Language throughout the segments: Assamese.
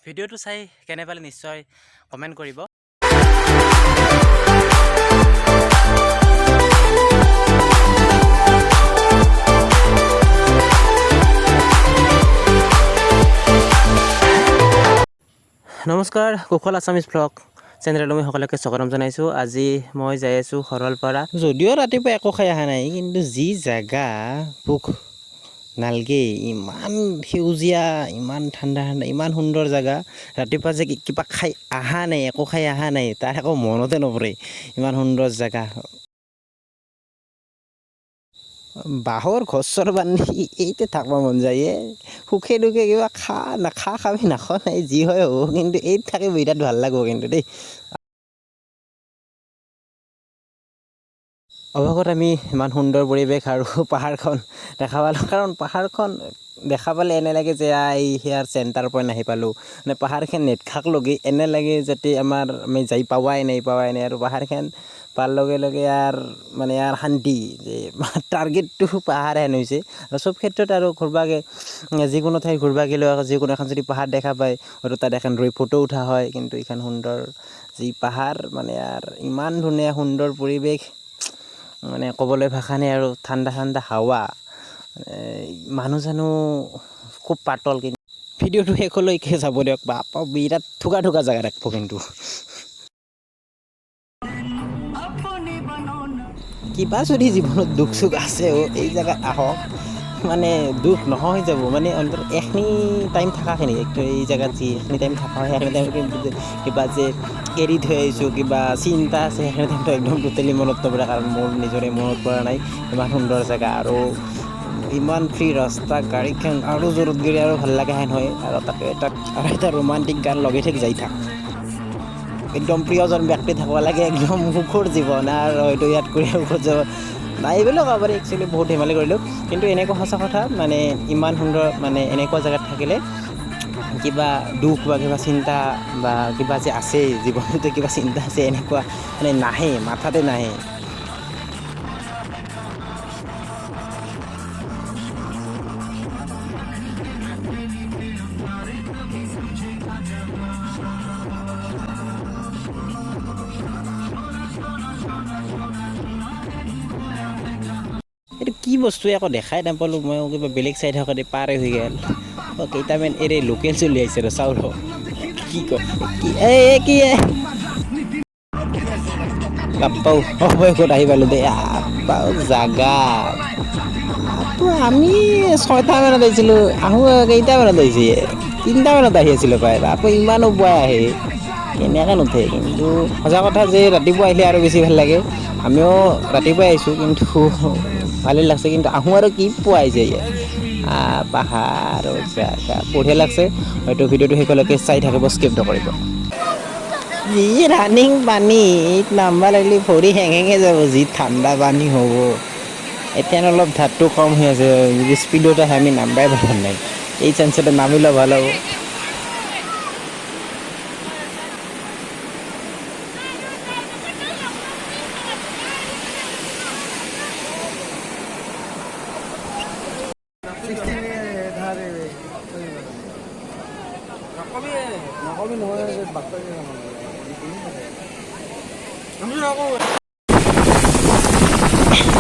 ভিডিঅ'টো চাই কেনে পালে নিশ্চয় কমেণ্ট কৰিব। নমস্কাৰ, কুশল আছামিজ ভ্লগ চেনেললৈ মই সকলোকে স্বাগতম জনাইছোঁ। আজি মই যাই আছোঁ সৰলপাৰা। যদিও ৰাতিপুৱা একো খাই অহা নাই, কিন্তু যি জেগা, ভোক নালগে। ইমান সেউজীয়া, ইমান ঠাণ্ডা ঠাণ্ডা, ইমান সুন্দৰ জেগা। ৰাতিপুৱা যে কিবা খাই অহা নাই, একো খাই অহা নাই, তাৰ একো মনতে নপৰে। ইমান সুন্দৰ জেগা। বাঁহৰ ঘৰ চৰ বান্ধি এইতে থাকিব মন যায় এ। সুখে দুখে কিবা খা নাখা, খাবি নাখা নাই, যি হয় হ'ব, কিন্তু এইত থাকি বিৰাট ভাল লাগব কিন্তু দেই। অৱশেষত আমি ইমান সুন্দৰ পৰিৱেশ আৰু পাহাৰখন দেখা পালোঁ, কাৰণ পাহাৰখন দেখা পালে এনে লাগে যে এই সেয়াৰ চেণ্টাৰ পইণ্ট আহি পালোঁ। মানে পাহাৰখন নেদেখাক লগি এনে লাগে যাতে আমাৰ আমি যাই পাৱাই নাই, পাৱাই নাই। আৰু পাহাৰখন পোৱাৰ লগে লগে আৰু মানে আৰু শান্তি যে টাৰ্গেটটো পাহাৰ হেন হৈছে। আৰু চব ক্ষেত্ৰত আৰু ঘূৰিব যিকোনো ঠাই ঘূৰিব গ'লেও যিকোনো এখন যদি পাহাৰ দেখা পায়, হয়তো তাত এখন ৰৈ ফটো উঠা হয়। কিন্তু এইখন সুন্দৰ যি পাহাৰ, মানে আৰু ইমান ধুনীয়া সুন্দৰ পৰিৱেশ, মানে ক'বলৈ ভাষা নাই। আৰু ঠাণ্ডা ঠাণ্ডা হাৱা, মানুহ চানুহ খুব পাতল। কিন্তু ভিডিঅ'টো শেষলৈকে চাব দিয়ক, বাপা বিৰাট থোকা থোকা জেগা ৰাখিব। কিন্তু কিবা যদি জীৱনত দুখ চুখ আছে, এই জেগাত আহক, মানে দুখ নোহোৱা হৈ যাব। মানে অন্তত এখিনি টাইম থকাখিনি, এই জেগাত যি এইখিনি টাইম থকা হয়, সেইখিনি টাইম কিন্তু কিবা যে এৰি থৈ আহিছোঁ, কিবা চিন্তা আছে, সেইখিনি টাইমটো একদম টোটেলি মনত নপৰে। কাৰণ মোৰ নিজৰে মনত পৰা নাই। ইমান সুন্দৰ জেগা আৰু ইমান ফ্ৰী ৰাস্তা, গাড়ীখন আৰু জোৰত গ'লে আৰু ভাল লগা হেন হয়। আৰু তাতে এটা আৰু এটা ৰোমান্টিক গান লগাই থাক, যাই থাক। একদম প্ৰিয়জন ব্যক্তি থাকিব লাগে, একদম সুখৰ জীৱন। আৰু হয়তো ইয়াত কৰি সুখৰ জীৱন নাই বুলিও ক'ব পাৰি। একচুৱেলি বহুত ধেমালি কৰিলোঁ, কিন্তু এনেকুৱা সঁচা কথা, মানে ইমান সুন্দৰ, মানে এনেকুৱা জেগাত থাকিলে কিবা দুখ বা কিবা চিন্তা বা কিবা যে আছে জীৱনতে, কিবা চিন্তা আছে, এনেকুৱা মানে নাহে, মাথাতে নাহে। এইটো কি বস্তু একো দেখাই নাপালোঁ। মই কিবা বেলেগ চাই থাকোঁতে পাৰে হৈ গ'ল। কেইটামান এৰে লোকেল চলি আহিছে ৰ, চাওঁ ৰ কি কয় কি এই কি বাপ্পাও, অৱশেষত আহি পালোঁ দেই। আপ্পাও জাগা তো আমি 6টামানত আহিছিলোঁ, আহোঁ কেইটামানত আহিছে? 3টামানত আহি আছিলোঁ প্ৰায়। বাপা, ইমানো পুৱাই আহে কেনেকৈ নুঠে? কিন্তু সঁচা কথা যে ৰাতিপুৱা আহিলে আৰু বেছি ভাল লাগে। আমিও ৰাতিপুৱাই আহিছোঁ, কিন্তু ভালেই লাগছে। কিন্তু আহোঁ আৰু কি পোৱা আহিছে ইয়াত পাহাৰ জেগা, বঢ়িয়া লাগছে। হয়তো ভিডিঅ'টো শেষলৈকে চাই থাকিব, স্কিপ নকৰিব। যি ৰানিং পানী, নাম্বাৰ লাগিলে ভৰি হেঙে যাব, যি ঠাণ্ডা পানী হ'ব। এতিয়া অলপ ধাৰটো কম হৈ আছে, যদি স্পীডত আহে আমি নাম্বাই ভাল নাই। এই চান্সতে নামিলেও ভাল হ'ব।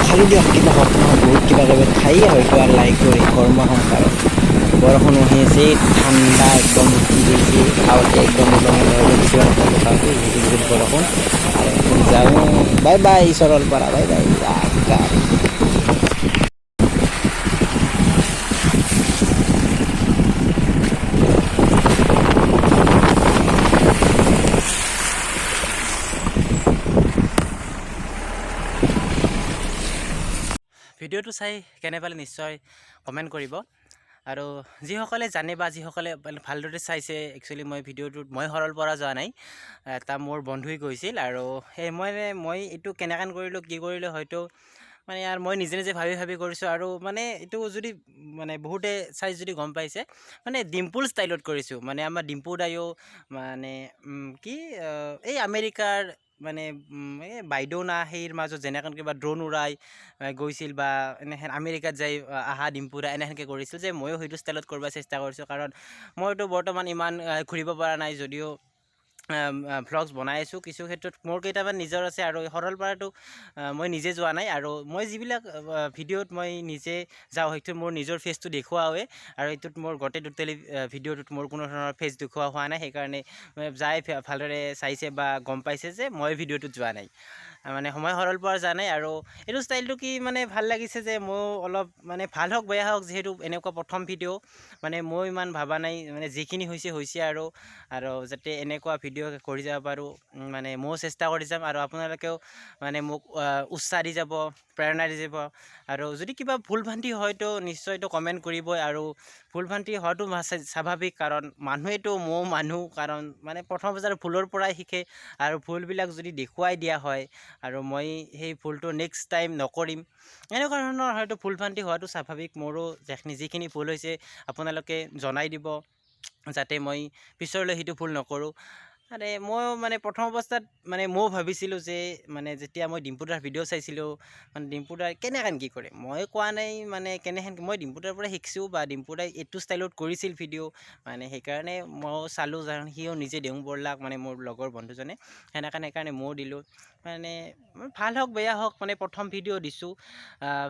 খালোঁ দিয়ক কিবা হওক নহওক, বহুত কিবা কিবি খাই হয়তো আৰু লাইক কৰি ঘৰমুৱা হ'ম। কাৰণ বৰষুণ আহি আছে, ঠাণ্ডা একদম উঠি গৈছে। খাওঁতে একদম বেছি নাপালোঁ খাওঁতে, যিহেতু বহুত বৰষুণ। আৰু এখন যাওঁ, bye bye Saralpara, bye bye. ভিডিঅ'টো চাই কেনে পালে নিশ্চয় কমেণ্ট কৰিব। আৰু যিসকলে জানে বা যিসকলে ভালদৰে চাইছে, একচুৱেলি মই ভিডিঅ'টোত মই সৰলপাৰা যোৱা নাই, এটা মোৰ বন্ধুৱে গৈছিল। আৰু সেই মই এইটো কেনেকৈ কৰিলোঁ, কি কৰিলোঁ, হয়তো মানে আৰু মই নিজে নিজে ভাবি ভাবি কৰিছোঁ। আৰু মানে এইটো যদি মানে বহুতে চাই যদি গম পাইছে, মানে ডিম্পুল ষ্টাইলত কৰিছোঁ। মানে আমাৰ ডিম্পু দায়ো মানে কি এই আমেৰিকাৰ মানে এই বাইদেউ না সেইৰ মাজত যেনেকৈ কিবা ড্ৰোন উৰাই গৈছিল বা এনেহেন আমেৰিকাত যাই আহা ডিম্পুদা এনেহেনকৈ কৰিছিল যে ময়ো সেইটো ষ্টাইলত কৰিব চেষ্টা কৰিছোঁ। কাৰণ মইতো বৰ্তমান ইমান ঘূৰিব পৰা নাই যদিও ভ্লগছ বনাই আছোঁ। কিছু ক্ষেত্ৰত মোৰ কেইটামান নিজৰ আছে আৰু সৰলপাৰাটো মই নিজে যোৱা নাই আৰু মই যিবিলাক ভিডিঅ'ত মই নিজে যাওঁ সেইটো মোৰ নিজৰ ফেচটো দেখুওৱা হয় আৰু এইটোত মোৰ গোটেই টোটেলি ভিডিঅ'টোত মোৰ কোনো ধৰণৰ ফেচ দেখুওৱা হোৱা নাই। সেইকাৰণে যাই ভালদৰে চাইছে বা গম পাইছে যে মই ভিডিঅ'টোত যোৱা নাই, মানে সময় সৰলপাৰা যোৱা নাই। আৰু এইটো ষ্টাইলটো কি মানে ভাল লাগিছে যে ময়ো অলপ মানে ভাল হওক বেয়া হওক, যিহেতু এনেকুৱা প্ৰথম ভিডিঅ' মানে মই ইমান ভবা নাই, মানে যিখিনি হৈছে হৈছে আৰু আৰু যাতে এনেকুৱা ভিডিঅ' কৰি যাব পাৰোঁ, মানে ময়ো চেষ্টা কৰি যাম আৰু আপোনালোকেও মানে মোক উৎসাহ দি যাব, প্ৰেৰণা দি যাব। আৰু যদি কিবা ভুল ভ্ৰান্তি হয়তো নিশ্চয়তো কমেণ্ট কৰিবই আৰু ভুল ভ্ৰান্তি হোৱাটো স্বাভাৱিক, কাৰণ মানুহেতো ময়ো মানুহ, কাৰণ মানে প্ৰথম অৱস্থাত ভুলৰ পৰাই শিকে আৰু ভুলবিলাক যদি দেখুৱাই দিয়া হয় আৰু মই সেই ভুলটো নেক্সট টাইম নকৰিম, এনেকুৱা ধৰণৰ হয়তো ভুল ভ্ৰান্তি হোৱাটো স্বাভাৱিক। মোৰো যিখিনি ভুল হৈছে আপোনালোকে জনাই দিব যাতে মই পিছলৈ সেইটো ভুল নকৰোঁ। মানে ময়ো মানে প্ৰথম অৱস্থাত মানে ময়ো ভাবিছিলোঁ যে মানে যেতিয়া মই ডিম্পুদাৰ ভিডিঅ' চাইছিলোঁ, মানে ডিম্পুদাই কেনেকৈ কি কৰে, মই কোৱা নাই মানে কেনেহেন মই ডিম্পুদাৰ পৰা শিকিছোঁ বা ডিম্পুদাই এইটো ষ্টাইলত কৰিছিল ভিডিঅ', মানে সেইকাৰণে ময়ো চালোঁ, কাৰণ সিও নিজে দেওঁ বৰলাক মানে মোৰ লগৰ বন্ধুজনে সেনেকৈ সেইকাৰণে ময়ো দিলোঁ। মানে ভাল হওক বেয়া হওক মানে প্ৰথম ভিডিঅ' দিছোঁ,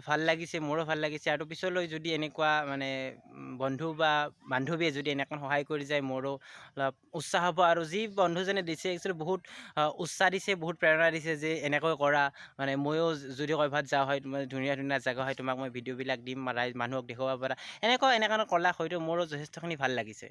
ভাল লাগিছে, মোৰো ভাল লাগিছে। আৰু পিছলৈ যদি এনেকুৱা মানে বন্ধু বা বান্ধৱীয়ে যদি এনেকৈ সহায় কৰি যায় মোৰো অলপ উৎসাহ হ'ব। আৰু যি বন্ধুজনে দিছে একচুৱেলি বহুত উৎসাহ দিছে, বহুত প্ৰেৰণা দিছে যে এনেকৈ কৰা, মানে ময়ো যদি ক'ৰবাত যাওঁ হয় মানে ধুনীয়া ধুনীয়া জেগা হয় তোমাক মই ভিডিঅ'বিলাক দিম, মানুহক দেখুৱাব পাৰা, এনেকুৱা এনেকুৱা ক'লা হয়তো মোৰো যথেষ্টখিনি ভাল লাগিছে।